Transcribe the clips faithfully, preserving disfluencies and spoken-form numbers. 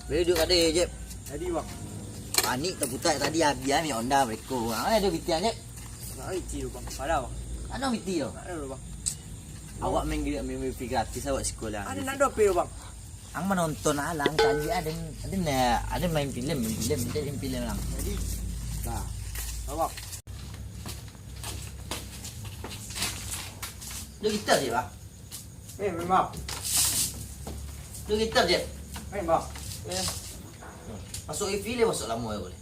Boleh duduk kadai, Jep? Jadi, Bang. Panik takutak tadi abih minyak Honda mereka. Ah, ada piti, Jep? Nak piti tu, Bang. Ada, Bang. Ada piti tu? Ada tu, Bang. Awak main, main wifi gratis awak sikolah. Ada nak dope, Bang. Ang manonton alang tadi ada, ada na-, ada main filem, main filem, ada main filem lang. Jadi, nah, awak. Dia gitar je, Bang. Eh, memang. Dia gitar je. Memang. Eh. Masuk wifi le, masuk lama ya boleh.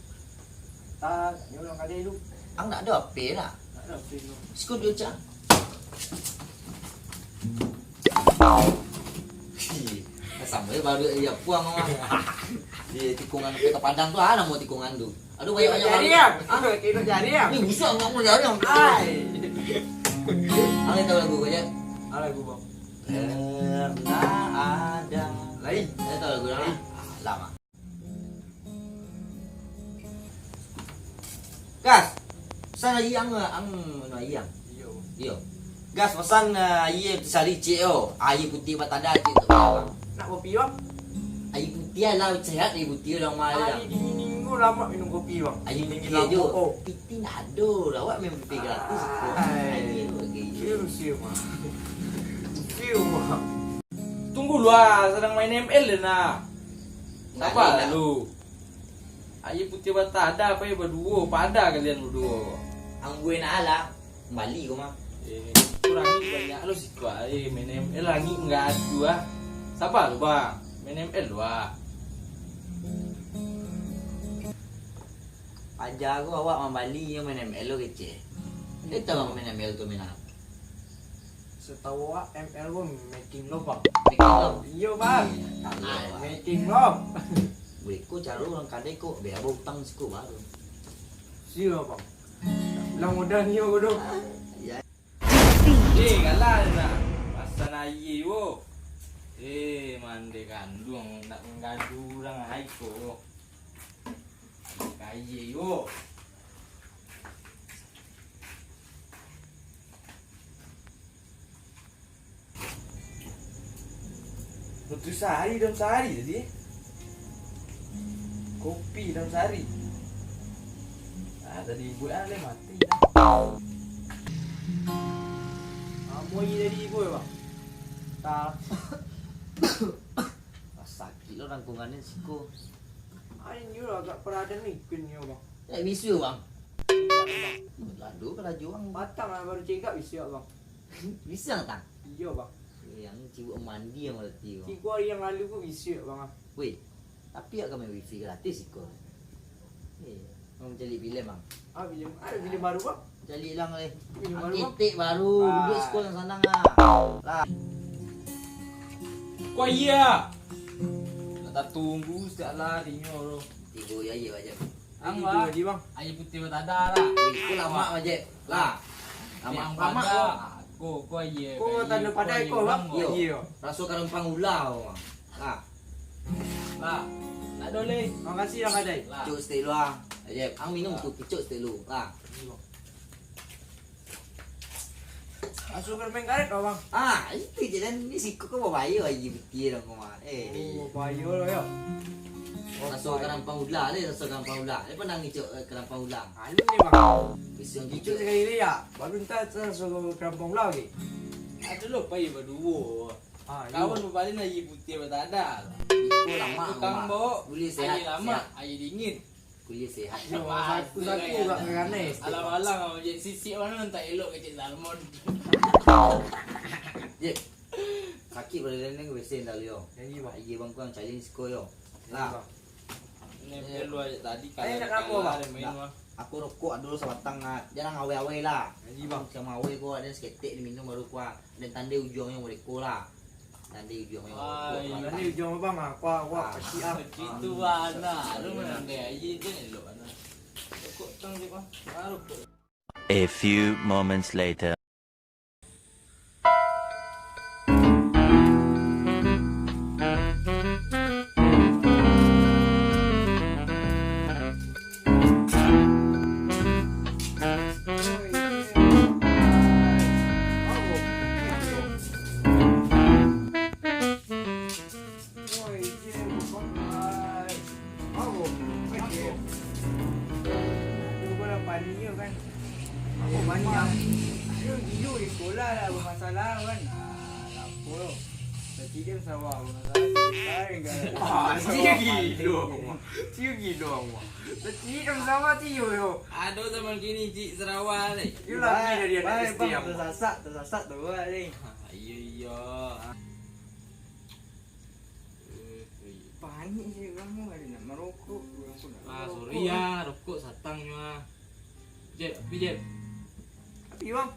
Tak, dia orang kadai dulu. Ang nak ada H P lah. Nak ada H P dulu. Siko dulu, Cak. Ih, sama je baru iya puang awak. Di tikungan Kota Padang tu, ah, nama tikungan tu. Aduh, banyak-banyak jari, baru. Ah. Kino jari, ah. Ni busak, nggak mau jari, ah. Ai. Ang tahu lagu ko, Cak? Ah, lagu, Bang. Pernah ada. Lain. Ang tahu lagu lain? Lama. Gas. Pasan aia ang, ang, anu, aia ang. Iyo. Iyo. Gas, pasan, eh, aia sari cek yo. Aia putiah batada cek tu. Nak kopi, Bang? Aia putiah lah, sehat aia putiah dalam rumah. Aia dingin-dingin ko lamak minum kopi, Bang. Aia putiah jo. Oh. Piti nak ado, awak main piti gratis. Ai. Aia tu lagi. Iyo, siap, Bang. Siap, Bang. Tunggu lu ah, sadang main M L deh nah. Sabar lah lu. Aia putiah batada, pai baduo, pada kalian baduo. Ang bue nak alah, kembali ko mah. Eh, kurang ni banyak lo siko ai, main M L langik enggak adu ah. Sabar lo, Bang. Main M L lo ah. Aja ko awak mambali yo main M L lo kecek. Dia tahu main M L tu main apa? Satahu awak, M L ko making love, Bang. Making love? Iyo, Bang. Iyo, tahu, Bang. Making love. Beko caro urang kadai ko, bia bautang siko baru. Siap, Bang. Bilang modal nio ko doh. Ya. Eh, kalah nak. Pasan aia wo. Eh, mande kanduang nak manggaduh urang ai ko. Aia wo. Putuih sari dalam sari tadi. Kopi dalam sari. Ah, tadi buek ah, lai mati dah. Amo aia tadi buek, Bang. Tak. Ah, sakik lo rangkungan ni siko. Ai, nyo agak paradang ni, kun nyo, Bang. Eh, bisu, Bang. Lado karajo, Bang. Batang lah baru cegak bisu, Bang. Bisa, Tang? Iyo, Bang. Eh, ang cibuk mandi ang berarti, Bang. Tigo hari yang lalu ko bisu, Bang. Weh, tapi awak ka main wifi gratis iko. Eh, ang cari filem, Bang. Ah, filem. Ada filem baru, Bang? Cari lang leh. Filem baru, Bang? Ketek baru, ah. Duduk siko sanang-sanang ah. Lah. Ko aia. Nak tatunggu sejak lah dinyo tu. Tigo aia, aia aja. Ang, Bang. Aia putiah batada lah. Iko lamak, Bang Jep. Lah. Lamak, lamak, Bang. Ko, ko aia. Ko tando padai ko, Bang. Iyo. Raso karempang ula, Bang. Lah. Lah. Nak doleh. Makasih, Bang Kadai. Lah. Cok setek lu, ah. Jep, ang minum tu, cok setek lu. Lah. Asuh ka main karet, Bang. Ah, itu je dan ni siko ko babayo aia putiah dong ko mah. Eh. Oh, babayo lah yo. Raso karampang ula le, raso karampang ula. Dia pernah ngicok, eh, karampang ula. Anu ni, Bang. Ngicok sekali le ya. Baru entar raso karampang ula lagi. Ado lo pai baduo. Ah, iyo. Kawan babalin aia putiah batada. Iko lamak. Tukang baok, aia lamak, aia dingin. Kuliah sehat. Yo, saku-saku gak ngaranai. Alang-alang awak jadi sisik mano nan tak elok kecek Salmon. Jep. Sakik badan ni besen dah yo. Janji, Bang. Iya, Bang, kurang challenge ko yo. Janji, Bang. Ni perlu aja tadi kalau nak kamu, Bang? Aku rokok dulu sabatang, ah. Jangan awai-awai lah. Janji, Bang. Sama awai ko ada seketek diminum baru kuat. Dan tanda ujuangnyo mereka lah. Tandai ujuang mah. Ai, tandai ujuang mah, bang. Aku, aku, ah, pasti, ah. Itu bana, lu mandai aja je, elok bana. Rokok tang je, bang. Ah, rokok. A few moments later. Apo baniak? Ayo, gilo di sekolah lah, bamasalah kan. Ah, apo? Tacik den sawa, bamasalah. Ah, sia gilo. Sia gilo, awak. Tacik den sawa, sia yo. Ado zaman kini, cik, sarawa, ni. Yo, lagi dari anak S D, bang, awak. Tersasak, tersasak tu, awak, ni. Ah, iyo, iyo. Panik je urang tu, ado nak marokok, urang tu nak marokok. Ah, sorry ah, rokok satang nyo ah. Jep, api Jep. Api, bang.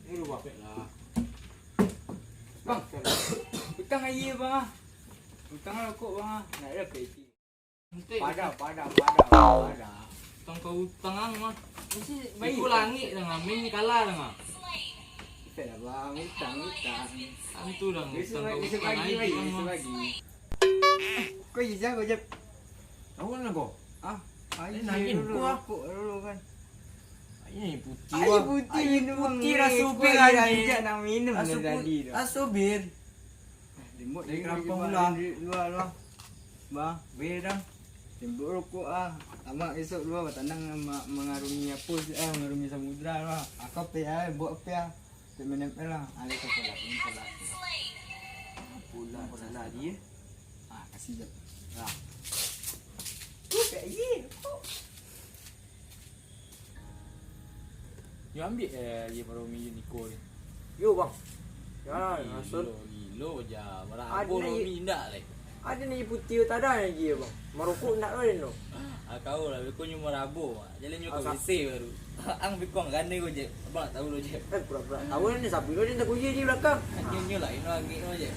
Ni lu, bang. Pek lah. Bang, utang aia, bang, ah. Utang rokok, bang, ah. Nak dapek isi. Padah, padah, padah, padah. Utang kau utang ang mah. Mesti bayar. Iku langik dah, main ni kalah dah, mah. Bisa lah, bang. Utang, utang. Tantu dah, utang kau utang aja, bang, mah. Kau ijah kau, Jep? Tahu kan kau? Ah, aia dulu, rokok dulu kan. Aia putih, aia putih, minum putih, raso bir, anjing. Raso bir. Dari Kerampang pulang. Luar, luar. Bang, beda. Tembok rokok ah. Tamak esok dua batanang ma-, mangarungi apo, ah, mangarungi samudra lah. Aku pe ah, buat pe ah. Cek menem lah. Ada tu kolak, ini kolak. Pulang salah dia. Ah, kasih jap. Ah. Kok tak iya? Kok? Nyo ambiak, eh, je Maromi Uniko ni. Yo, bang. Ya, langsung. Gilo, gilo ja. Marabok Romi indak lai. Ado ni putih tadi lagi, bang. Marokok indak lai no. Ah, kau lah, beko nyo marabok. Jalan nyo ka W C baru. Ang beko ang gane ko je. Abang tak tahu lo je. Eh, pura-pura tahu ni, sapu lo dia tak kuya di belakang. Nyo, nyo lah, ino angin lo je.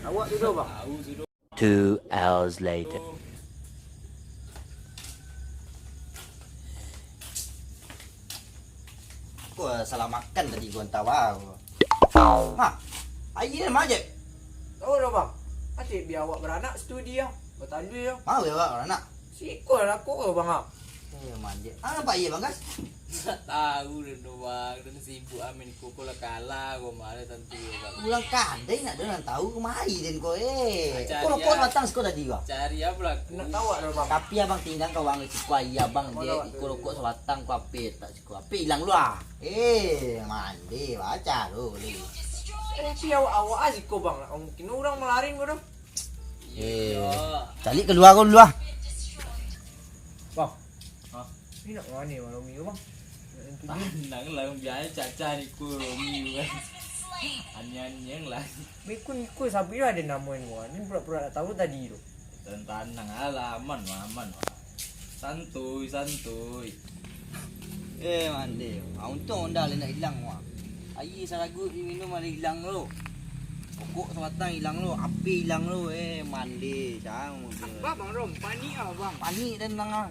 Awak tu dah, bang. Tahu sudah. Two hours later. Ko salah makan tadi ko antah baa. Ha, aia den ma, Jep? Tahu dah, bang. Asyik biar awak baranak situ di ah. Batalui ah. Ma awak baranak? Siko lah ko, bang ah. Eh, manjek. Ah, nampak aia, Bang Gas? Ndak tahu den tu, bang. Den sibuk amin. Koko lah kalah, ko malah tantu, bang. Ulang kadai nak den tahu kemari den ko, eh. Ko rokok sabatang siko tadi, bang. Cari apo lah? Nak tahu dah, bang. Tapi abang tinggal ka wang siko aia abang je. Iko rokok sabatang ko ape tak siko. Ape ilang lu ah. Eh, mande baca lu. Eh, si awak-awak ah siko, bang. Mungkin urang malarin ko doh. Eh, caliak kalua ko dulu ah. Bang. Hah? Ni nak mano malam ni, bang? Nak tentu ni. Tanang lah, biaso caca ni ko Romi tu kan. Anian-anian lah. Beko iko sabuik lah ado namo ni, bang. Ni pura-pura tak tahu tadi tu. Tanang, tanang lah, aman lah, aman lah. Santuy, santuy. Eh, mande. Ah, untuang onda lah nak ilang, wah. Aia saraguik diminum lah ilang lo. Rokok sabatang ilang lo, api ilang lo. Eh, mande, cang. Abang Rom, panik ah, bang. Panik den, bang ah.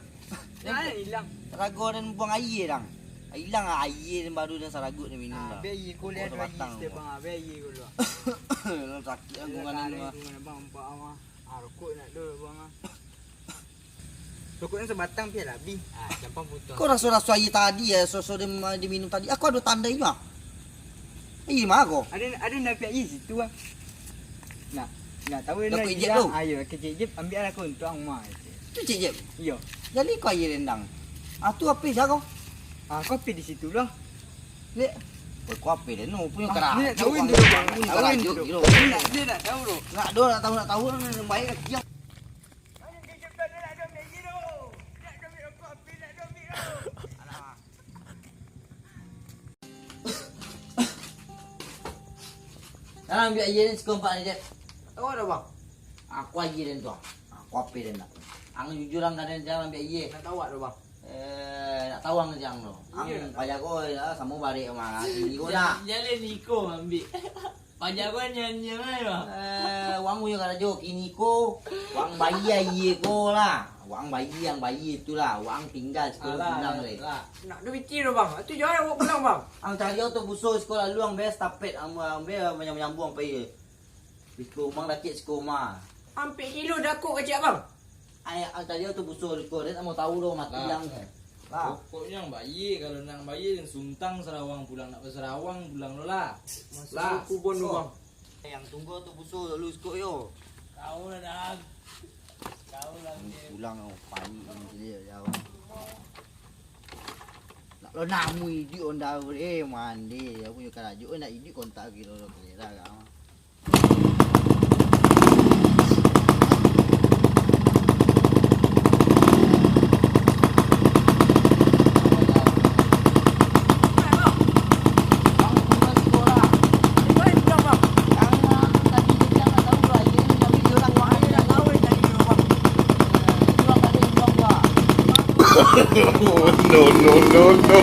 Nah, ilang. Saraguik den buang aia, dang. Ilang ah, aia den baru den saraguik den minum dah. Abih aia ko lihat lagi setiap bang, abih aia ko lu. Sakik ah, gongganan tu, ah. Gongganan bang, nampak ah. Ah, rokok nak dulu, bang ah. Rokok ni sabatang pian lah abih. Ah, campang putuang. Kok raso-raso aia tadi ya, raso-raso di, diminum tadi. Aku ado tandai nyo ah. Aia ma ko? Ado, ado nan piak aia situ ah. Nak, nak tahu nak Jep tu? Ayo, kecek Jep, ambiak lah ko untuang mah. Kecek Jep? Iyo. Jadi ko aia rendang. Ah, tu api sia ko? Ah, ko api di situ lah. Lek. Ko api den, no, punyo karajo. Nak tahu dulu, bang. Punyo karajo, nak tahu dulu. Nak do, nak tahu, nak tahu, nak baik, nak kiam. Nah, ambiak aia ni siko ampek ni, Jep. Tahu dah, bang? Aku aia den tu, ah. Aku api den nak. Ang jujur ang kaden, jan ambiak aia. Nak tahu dah, bang? Eh, nak tahu ang jan tu. Ang payah ko, ya, samo barek mah. Sini ko nak. Jaleh niko ambiak. Pajabat nyanyi aja, Bang. Eh, wang punya karajo kini ko, wang bayia iye ko lah. Wang bayia, yang bayia tu lah. Wang tinggal siko pulang deh. Nak duit kilo, Bang. Atu jangan awak pulang, Bang. Ang cari tu buso siko lalu ang bes tapet ang, ang bes manyambung pai. Siko mang dakek siko mah. Ampek kilo dakok kecek, Bang. Ai, ah, tadi tu buso di koret, mau tahu doh mati. Lah. Yang. Lah. Pokoknyo yang bayie, kalau nak bayie, suntang sarawang pulang, nak basarawang pulang lo lah. Lah. Masuk kubon tu, Bang. Yang tunggu tu buso, lalu sikok yo. Kau lah, Dang. Kau lah, Dang. Pulang, oh, panik ni dia, jauh. Nak lo namu idik onda, eh, mande, aku nyo karajo, eh, nak idik kontak kiro lo kira, kau. No, no, no, no.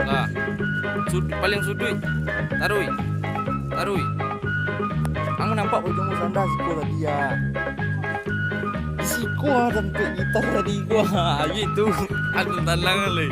Lah, sud-, paling suduik. Taruih. Taruih. Ang nampak pojok sanda siko tadi, ya. Di siko ah tampek gitar tadi ko. Ah, gitu. Aduh, tanang le.